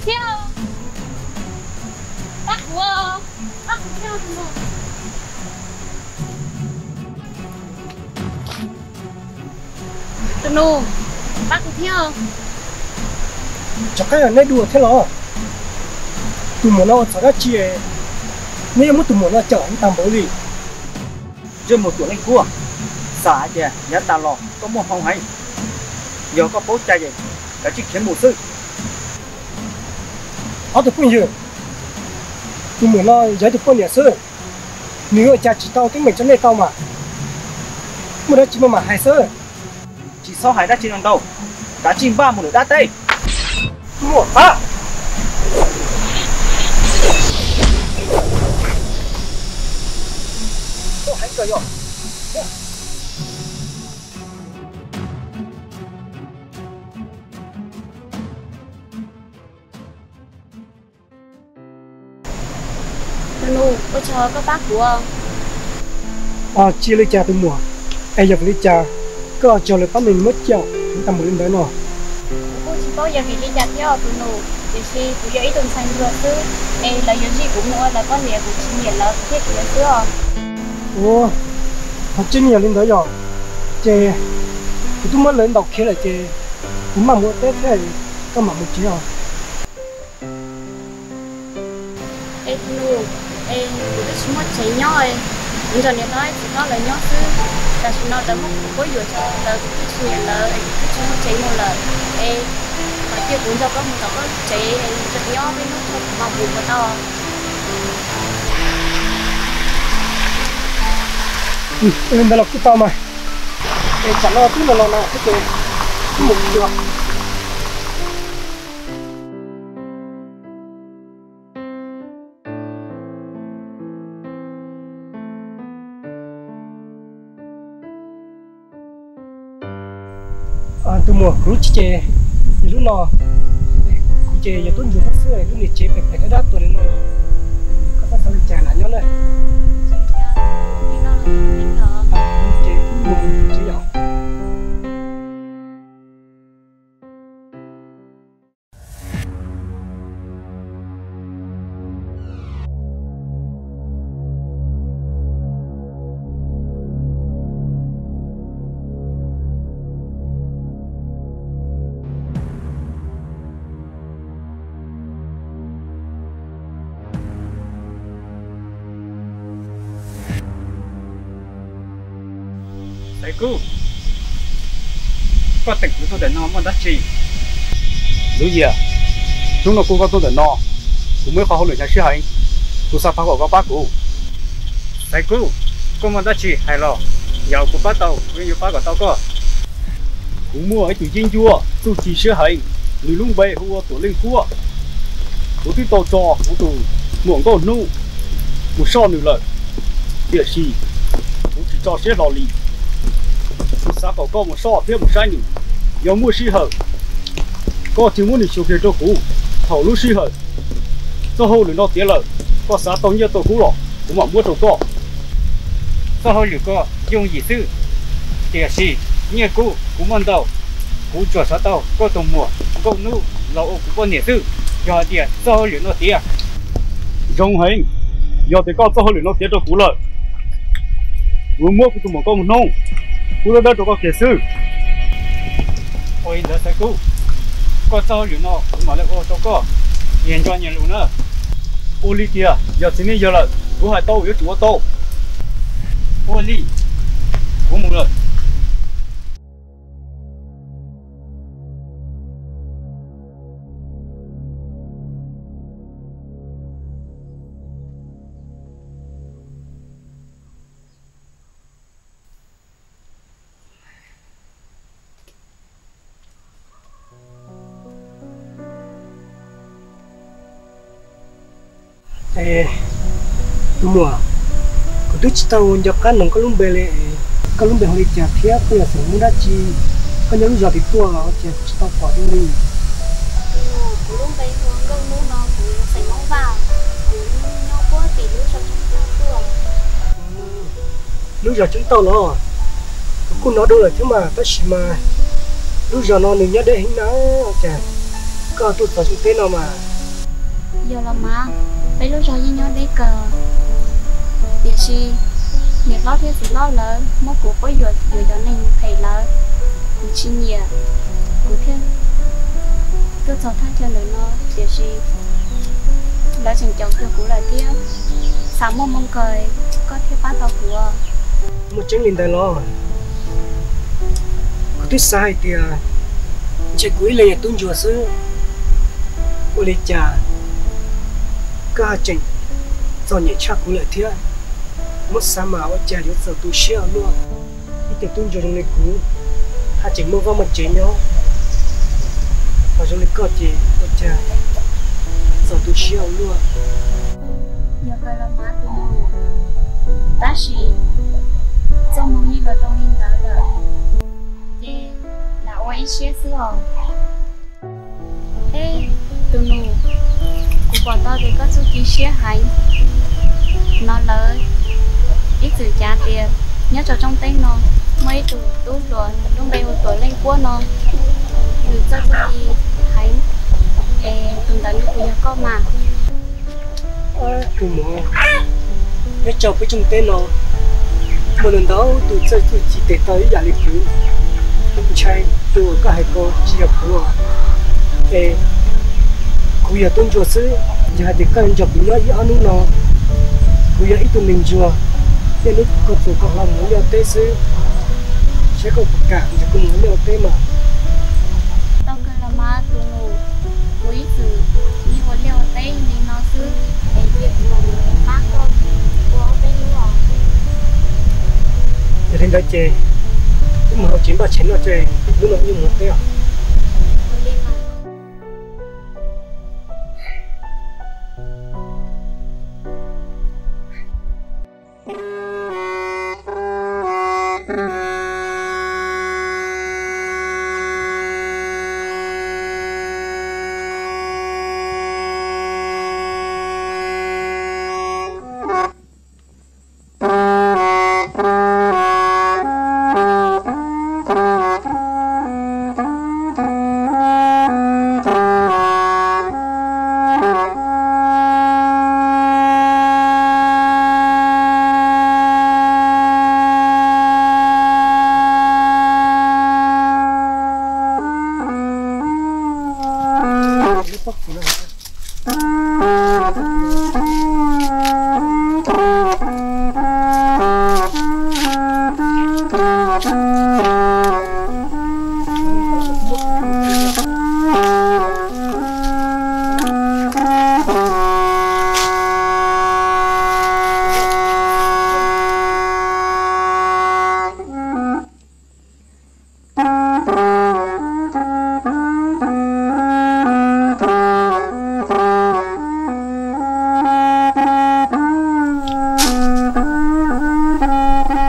Thiab, pab kuv, pab kuv thiab. Tus nus, pab kuv thiab. Rov qab yog neb dua thiab los? Tus muam no ua txhaum dab tsi, neb yuav muab tus muam no cawm tag npaum li? Ntsej muag tuam leej kuab, xav hais tias yav tas los koj muaj hmoo heev, yog koj paub cai es kav tsij khiav mus xwb. Ob tug phooj ywg, tus muam no yog ib tug poj niam xwb, nws ua cas tsis tau teeb meem rau nej tau mas, muaj dab tsi maj mam hais xwb. Tsis txhob hais dab tsi no ntau, kav tsij npaj mus lawm dab teb. Muam, koj hais kawg yog. Tus nus, ua tsaug koj pab kuv. Tsis li cas tus muam, es yog vim li cas koj tso lawv pab me muab cawm tag npaum li ntawd no? Kuv kuj tsis paub yog vim li cas thiab os tus nus, tiam sis kuv yog ib tug ntxhais hluas xwb, es lawv yuav zij kuv mus ua lawv poj niam, kuv tsis nyiam lawv, kuv thiaj khiav xwb os. Ua, ho tsis yog li ntawd yog, ces kuv twb muab lawv ntaus khiav lawm ces kuv mam mus ua teb thiab, koj mam mus tsev os. Es tus nus, es kuv twb tsis muaj tsev nyob, kuv nrog niam hlob txiv hlob lawv nyob xwb. Tam sim no lawv muab kuv quab yuam rau lawv, kuv twb tsis nyiam lawv, kuv twb tsis muaj tsev mus lawm. Es kom cia kuv nrog koj mus tom koj lub tsev, nyob peb hnub tso kuv mam mus puas tau? Ua li ntawd los kuj tau mas. Es tsam no twb los los na, ces wb mus tsev. Tus muam, kuv lub tsev ces lub no, kuv ces yuav tuaj ntsuas koj xwb, lub niag tsev phem phem dab dab tuag li no, koj txhob xav li cas lam nyob na. Ces kuv mus tsev yom. Xaiv Kub, koj teem kuv tuaj ntawm no muaj dab tsi? Lub Yias, hnub no kuv koj tuaj ntawm no, kuv muaj ib qho hauj lwm hnyav siab heev, kuv xav thov kom koj pab kuv. Xaiv Kub, koj muaj dab tsi hais los, yog kuv pab tau kuv yeej yuav pab kom tau koj. Kuv muaj ib tug yeeb ncuab txuj ci siab heev, nws lub npe hu ua Tuam Leej Kuab. Kuv twb tau tso kuv tus muam Nkauj Hnub mus soj nws lawm, tiam sis kuv tsis tso siab hlo li. Kuv xav kom koj mus soj thiab mus saib nws, yog muaj sij hawm koj cia muab nws xyuas kiag rau kuv. Thaum lub sij hawm txoj hauj lwm no tiav lawm, koj xav tau nyiaj tau kub los kuv mam muab rau koj. Txoj hauj lwm ko yooj yim xwb, tiam sis nyiaj kub kuv muaj ntau. Kuv tsuas xav tau koj tus muam Nkauj Hnub los ua kuv poj niam xwb, yog hais tias txoj hauj lwm no tiav. Zoo heev, yog tias koj txoj hauj lwm no tiav rau kuv lawm, kuv muab kuv tus muam Nkauj Hnub pub dawb dawb rau koj kiag xwb. Ua li ntawd Xaiv Kub, koj txoj hauj lwm no kuv mam li ua rau koj, nyias nco nyias lus na. Ua li tiag, yog txiv neej yawg lawm, kuv hais tau yuav tsum ua tau. Ua li, kuv mus lawm. Es, tus muam, kuv twb tsis tau nco qab noog koj lub npe li. Koj lub npe hu li cas thiab koj yog xeem Hmoob dab tsi? Koj nyob lub zos twg tuaj ua cas kuv tsis tau pom dua li? Kuv lub npe hu ua Nkauj Hnub no, kuv xeem Hmoob Vaj, kuv nyob puag tim lub zos Tsoob Tauj tuaj. Lub zos Tsoob Tauj los? Kuv kuj hnov dua lawm thiab mas, tab sis mas lub zos no nws nyob deb heev na, cas koj tuaj txog tsev teb no mas Yog los mas, peb lub zog yeej nyob deb kawg, tiam sis niam hlob thiab txiv hlob lawv muab kuv quab yuam yuav cov neeg phem lawv, kuv tsis nyiam, kuv thiaj tuaj txog thaj chaw ntawm no, tiam sis lawv tseem caum kiag kuv lawm thiab. Xav muaj moo kawg koj thiaj pab tau kuv. Muaj tseeb li ntawd los? Kuv twb xav hais tias ntshe kuv ib leeg yog tub ntsuag xwb, ua li cas koj haj tseem txom nyem tshaj kuv lawm thiab. Muab xav mas ua cas yuav txaus tu siab ua luaj. Ib tug tub ntsuag zoo li kuv haj tseem muaj vaj muaj tsev nyob, ho zoo li koj ces ua cas txaus tu siab ua luaj. Yog kawg los mas tus nus, tab sis txoj hmoo yeej los zoo li ntawd lawm, ces lam ua ib siab xwb os. Eb, tus nus, kuv pom tau tias koj txuj ci siab heev no lawm. Ib txwm cav tias nyob rau rooj teb no muaj ib tug tub hluas lub npe hu Tuam Leej Kuab no, nws txawj txuj ci heev, es tus ntawd nws puas yog koj mas? Tus muam, nyob rau peb rooj teb no muaj ntau ntau tus txawj txuj ci tes taw ib yam li kuv, ntshai tus uas koj hais ko tsis yog kuv. Es kuv yog tub ntsuag xwb, yog hais tias koj nrog kuv nyob ib ob hnub no, kuv yog ib tug neeg ntsuag, niaj hnub koj pus koj hlo mus ua liaj ua teb xwb, saib koj puas kam nrog kuv mus ua liaj ua teb mas. Tau kawg los mas tus nus, kuv ib txwm yeej ua liaj ua teb li no xwb, es cia kuv los pab koj ua ob peb hnub os. Yog li ntawd ces wb mus hauv tsev npaj tshais noj, hnub no wb yuav mus ua teb os.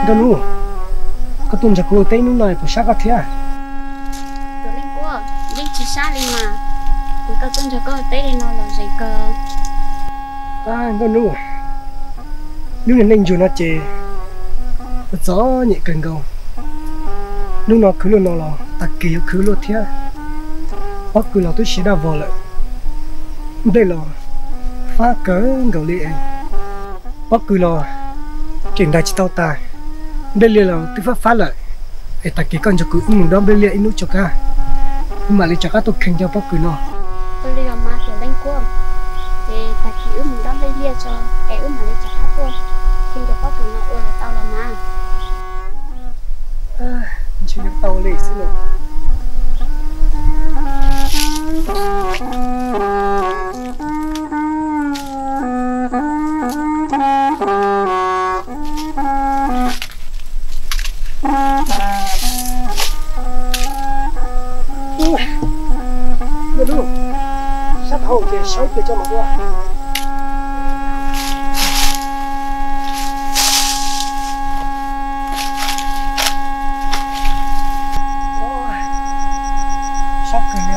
Nkauj Nub, koj tuaj nrog kuv ua teb hnub no puas sab koj thiab? Tuam Leej Kuab, yeej tsis sab li mas, kuv tau tuaj nrog koj ua teb li no los zoo kawg. Nkauj Nub, lub neej ntsuag no ces txom nyem kawg nkaus. Hnub no khwv luaj no los tag kis yuav khwv luaj thiab. Pob kws los twb siav daj vog lawm, nplej los fab kawg nkaus li. Pob kws los tseem ntais tsis tau tas, nplej liaj los twb fab fab lawm. Es tag kis koj nrog kuv wb mus dob nplej liaj ib hnub tso kab, wb mam li rov qab tuaj kheej cov pob kws no. Ua li los mas Tuam Leej Kuab, ces tag kis wb mus dob nplej liaj tso, es wb mam li rov qab tuaj kheej cov pob kws no ua los tau los mas. Ntshe yuav tau li xwb los. Nkauj Nub, sab hauv ces saib kiag tso mam ua. Sab kawg li.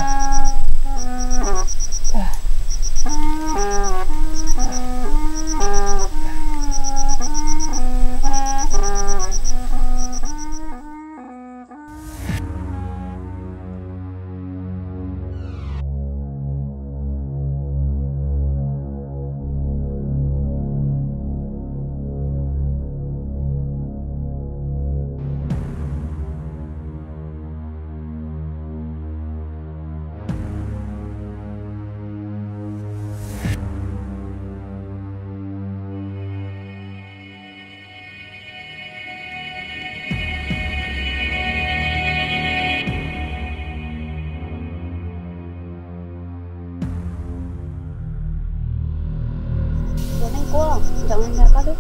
Ub,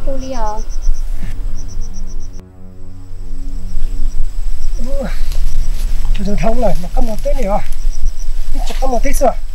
tus dhau lawm, mas qab muag teb li os. Ib tsoom qab muag teb xwb.